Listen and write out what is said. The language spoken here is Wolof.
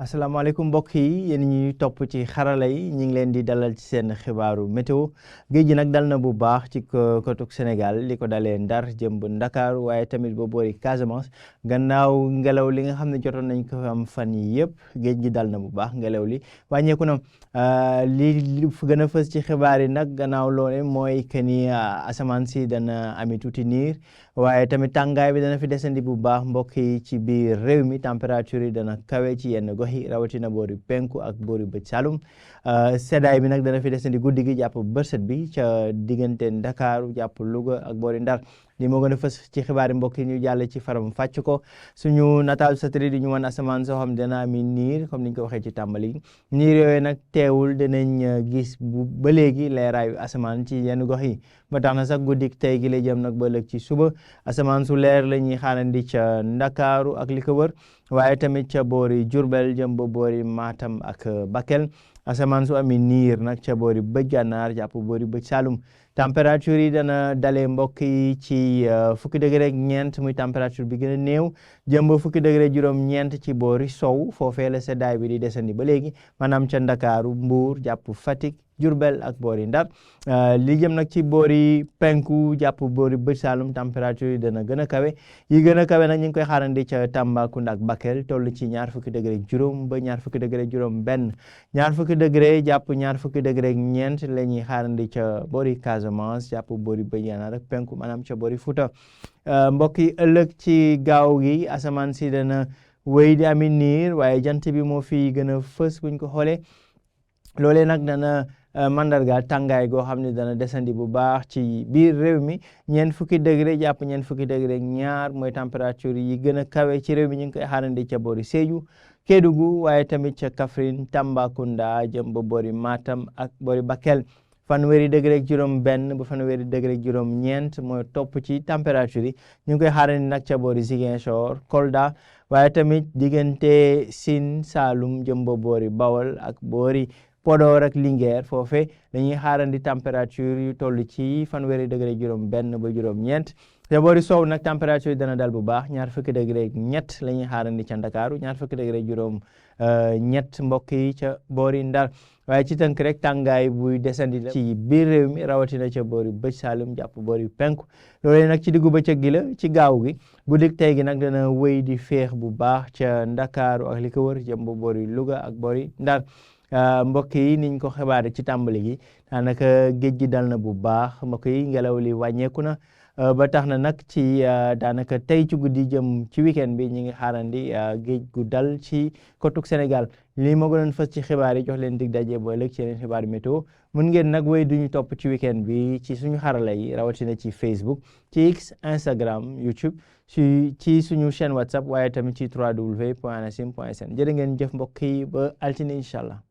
asalaamaaleykum mbokk yi yéen ñi topp ci xarala yi ñu ngi leen di dalal ci seen xibaaru météo géej gi nag dal na bu baax ci kotug Sénégal li ko dalee Ndar jëm ba Ndakaaru waaye tamit ba boori Casamance gannaaw ngelaw li nga xam ne jotoon nañ ko am fan yi yëpp géej gi dal na bu baax ngelaw li wàññeeku na li gën a fës ci xibaar yi nag gannaaw loole mooy que ni asamaan si dana ami tuuti niir waaye tamit tàngaay bi dana fi desandi bu baax mbokk yi ci biir réew mi température yi dana kawe ci yenn gox yi rawatina boori penku ak boori bëj Saalum seddaay bi nag dana fi desandi guddi gi jàpp bërset bi ca diggante Ndakaaru jàpp Louga ak boori Ndar li moo gën a fës ci xibaar yi mbokk yi ñu jàll ci faram fàcc ko suñu nataal satellite di ñu wan asamaan soo xam dana ami niir comme ni ñu ko waxee ci tàmbali niir yooyu nag teewul danañ gis ba léegi leeraayu asamaan ci yenn gox yi ba tax na sax guddik tey gi lay jëm nag ba ëllëg ci suba asamaan su leer la ñuy xaarandi ca Ndakaaru ak li ko wër waaye tamit ca boori Jurbel jëm ba boori Matam ak Bakel asamaan su ami niir nag ca boori bëj Gànnaar jàpp boori bëj Saalum température yi dana dalee mbokk yi ci fukki degré ak ñeent muy température bi gën a néew jëm ba fukki degré juróom-ñeent ci boori sow foofee la seddaay bi di desandi ba léegi maanaam ca Ndakaaru Mbuur jàpp Fatick Jurbel ak boori Ndar li jëm nag ci boori penku jàpp boori bëj Saalum température yi dana gën a kawe yi gën a kawe nag ñu ngi koy xaarandi ca Tambacounda ak Bakel toll ci ñaar fukki degré juróom ba ñaar fukki degré juróom benn ñaar fukki degré jàpp ñaar fukki degré ak ñeent la ñuy xaarandi ca boori Casamance jàpp boori bëj Gànnaar ak penku maanaam ca boori Fuuta mbokk yi ëllëg ci gaaw gi asamaan si dana wéy di ami niir waaye jant bi moo fi gën a fës buñ ko xoolee loolee nag dana mandargaal tàngaay goo xam ne dana desandi bu baax ci biir réew mi ñeent fukki degré jàpp ñeent fukki degré ñaar mooy température yi gën a kawe ci réew mi ñu ngi koy xaarandi ca boori Sédhiou Kédougou waaye tamit ca Kaffrine Tambacounda jëm ba boori Matam ak boori Bakel fanweeri degré ak juróom benn ba fanweeri degré ak juróom ñeent mooy topp ci température yi ñu ngi koy xaarandi nag ca boori Ziguinchor Kolda waaye tamit diggante Sine Saalum jëm ba boori Bawol ak boori Podor ak Linguère foofe dañuy xaarandi température yu toll ci fanweeri degré juróom benn ba juróom ñeent te boori sow nag température yi dana dal bu baax ñaar fukki degré ñett la ñuy xaarandi ca Ndakaaru ñaar fukki degré juróom ñett mbokk yi ca boori Ndar waaye ci tënk rek tàngaay buy desandi la ci biir réew mi rawatina ca boori bëj Saalum jàpp boori penku loolee nag ci diggu bëccëg gi la ci gaaw gi guddik tey gi nag dana wéy di féex bu baax ca Ndakaaru ak li ko wër jëm ba boori Louga ak boori Ndar mbokk yi niñ ko xibaare ci tàmbali gi daanaka géej gi dal na bu baax mbokk yi ngelaw li wàññeeku na ba tax na nag ci daanaka tey ci guddi jëm ci weekend bi ñu ngi xaarandi géej gu dal ci kotug Sénégal lii moo gënoon fës ci xibaar yi jox leen dig daje ba ëllëg ci yeneen xibaar météo mun ngeen nag wéy duñu topp ci weekend bi ci suñu xarala yi rawatina ci Facebook ci X Instagram YouTube ci suñu chaîne WhatsApp waaye tamit ci www.anasim.sn jërë ngeen jëf mbokk yi ba altine incha allah